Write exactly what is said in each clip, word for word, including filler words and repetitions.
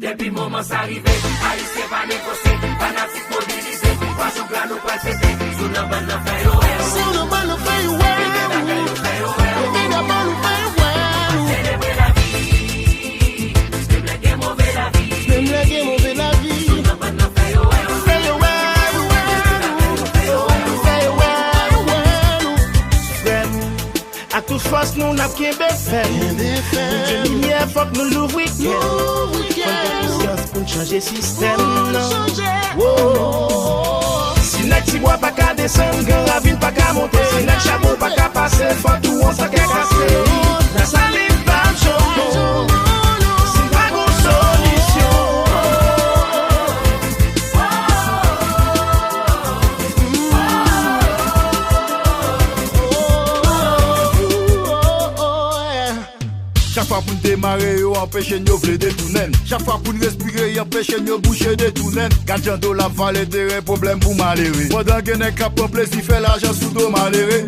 Depi moman sa rive, Ayisyen pa negosye, fanatik mobilize, twa jou gla nou pral fete, sou nan bann nan fè yo wè nou. Sou nan bann nan fè yo wè nou. Leve bagay yo fè yo wè nou. Leve bagay nou fè yo wè nou. Selebre lavi. Menm lè gen move lavi. Menm lè gen move lavi. Sou nan bann nan fè yo wè nou. Fè yo wè nou. Fè yo wè nou. Fè yo wè nou. Frè m, ak tout fòs nou n ap kenbe fèm. Kenbe fèm. Pou gen limyè, fòk nou louvri kè. Louvri kè. Fò n pran konsyans pou n chanje sistèm nan. Pou n chanje. Wo. Si nèg Tibwa pa ka desann, Gran Ravin pa ka monte. Si nèg Chapo pa ka pase, Fantouwon sa ka kase. Lasalin p ap jwenn nou. Si n pa gon solisyon. Chak fwa pou n demare, yo anpeche n, yo vle detounen n. Chak fwa pou n respire, y anpeche n, yo bouje detounen n. Gad jan dola vale teren pwoblèm pou malere. Pandan gen nèg k ap pran plezi fè lajan sou do malere.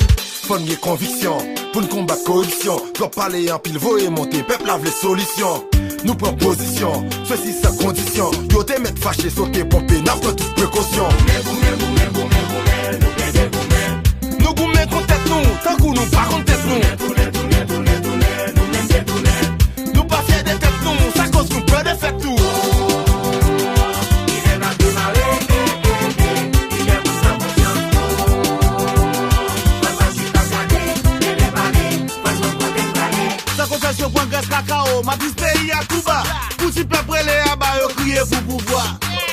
Fò n gen konviksyon pou n konbat koripsyon. Twòp pale, anpil voye monte, pèp la vle solisyon. Nou pran pozisyon, swesi san kondisyon. Yo te mèt fache, sote ponpe, n ap pran tout prekosyon. Goumen, goumen, goumen, goumen, goumen, nou plede goumen. Nou goumen kont tèt nou, tankou nou pa konn tèt nou. Tounen, tounen, tounen, tounen, tounen, nou menm detounen. Nou pa fyè de tèt nou, sa koz nou pè defèt tou. Limyè n ap demare, eh, eh, eh, limyè pou san konsyans nou. Fò n pa chita gade, rele pale, fò n konprann kote n prale. San konfesyon, pran gaz kakao, matriz peyi a tou ba. Pou ti pèp rele aba, yo kriye pou pouvwa.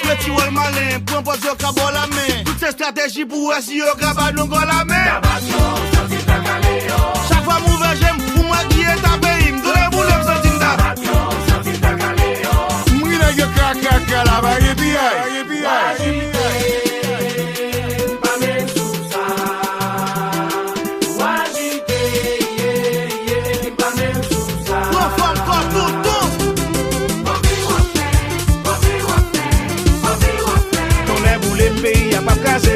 Yo ti wòl malen, pran pòz yo ka ba w lamen. Tout se estrateji pou wè si yo ka ba nou gòl lamen. Chak fwa m ouvè je m, pou m wè ki eta peyi m. Doulè boule m santi m ta. M ri nèg yo kra kra kra la, pa gen piyay. Pa gen piyay. Pran fòm kò toutou. Tonnè boule m, peyi a p ap kraze.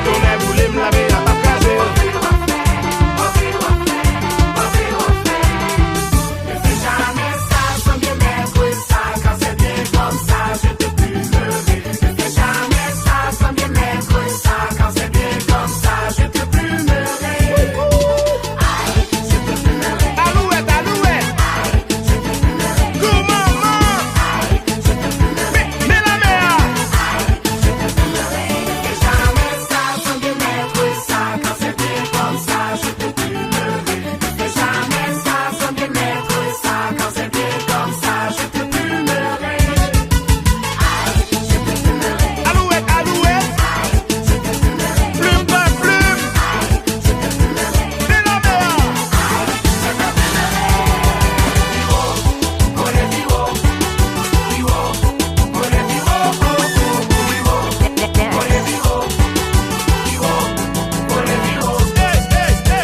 Tonnè boule m, lame a p ap kraze. Alouwèt, alouwèt. Gwo manman. Men, men lame a. Alouwèt, alouwèt. Plim pa plim. Men lame a.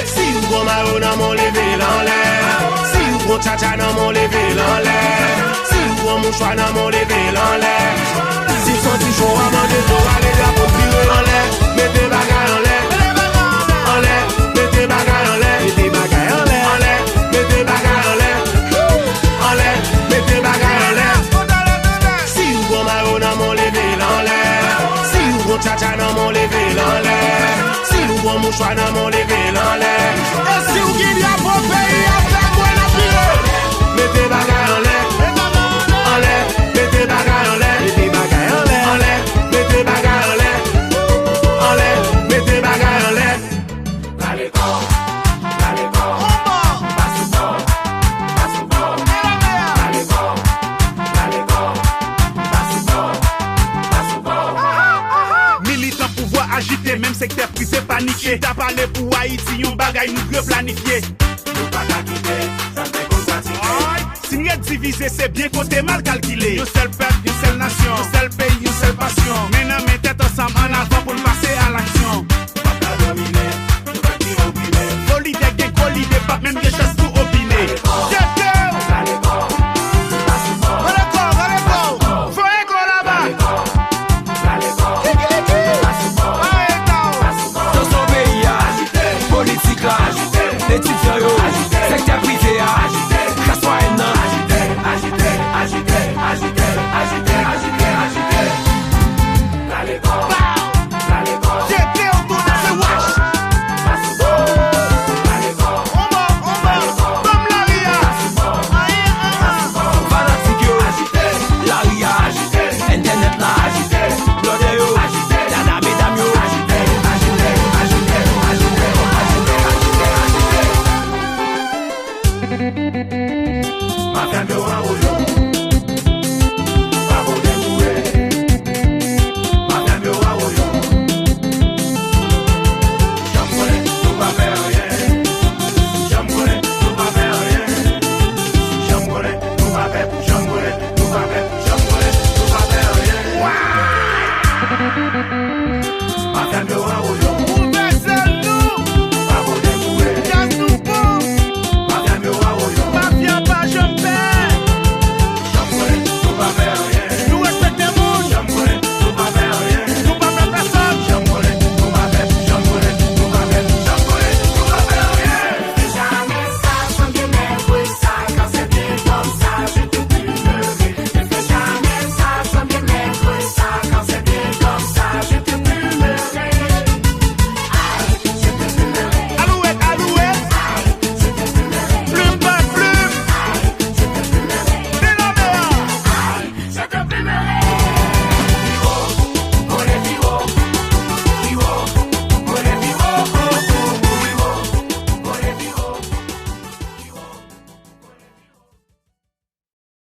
Si ou pran mayo nan men w, leve l anlè. Si ou pran tchatcha nan men w, leve l anlè. Si ou pran mouchwa nan men w, leve l anlè. Si w santi cho a mande dlo, ale drapo vire anlè. Mete bagay anlè. Anlè, mete bagay anlè. Mete bagay anlè. Anlè, mete bagay anlè. Anlè, mete bagay anlè. Si ou pran mayo nan men w, leve l anlè. Si ou pran tchatcha nan men w, leve l anlè. Si ou pran mouchwa nan men w, leve l anlè. E si w gen drapo peyi a, fè kwè n ap vire. Mete bagay anlè. Anlè, mete bagay anlè. Mete bagay anlè. Anlè, mete bagay anlè. Anlè, mete bagay anlè. Rale kò, rale kò, pa sou bò, pa sou bò. Rale kò, rale kò, pa sou bò, pa sou bò. Militan pouvwa ajite, menm sektè prive panike. Chita pale pou Ayiti, yon bagay nou dwe planifye. Nou pa ka kite sa n te konn pratike. Si n ret divize, se byen konte mal kalkile. Yon sèl pèp, yon sèl nasyon, yon sèl peyi, yon sèl pasyon. Men nan men, tèt ansanm, annavan pou n pase a laksyon. Pèp la domine, nou pèp ki oprime. Fo lidè gen gwo lide, p ap menm gen chans pou Yo, yo, sektè prive a, klas mwayèn nan. Ajite, ajite, ajite, ajite, ajite, ajite, ajite. Rale kò, rale kò. Jete w tou nan se wach. Pase bò, rale kò. Onbò, onbò, banm lari a. Ayen, ayen. Fanatik yo, ajite, lari a, ajite, entènèt la, ajite, blòdè yo, ajite, dada medam yo, ajite, ajite, ajite, ajite, ajite, ajite, ajite, ajite. Mafya yo anwo yo.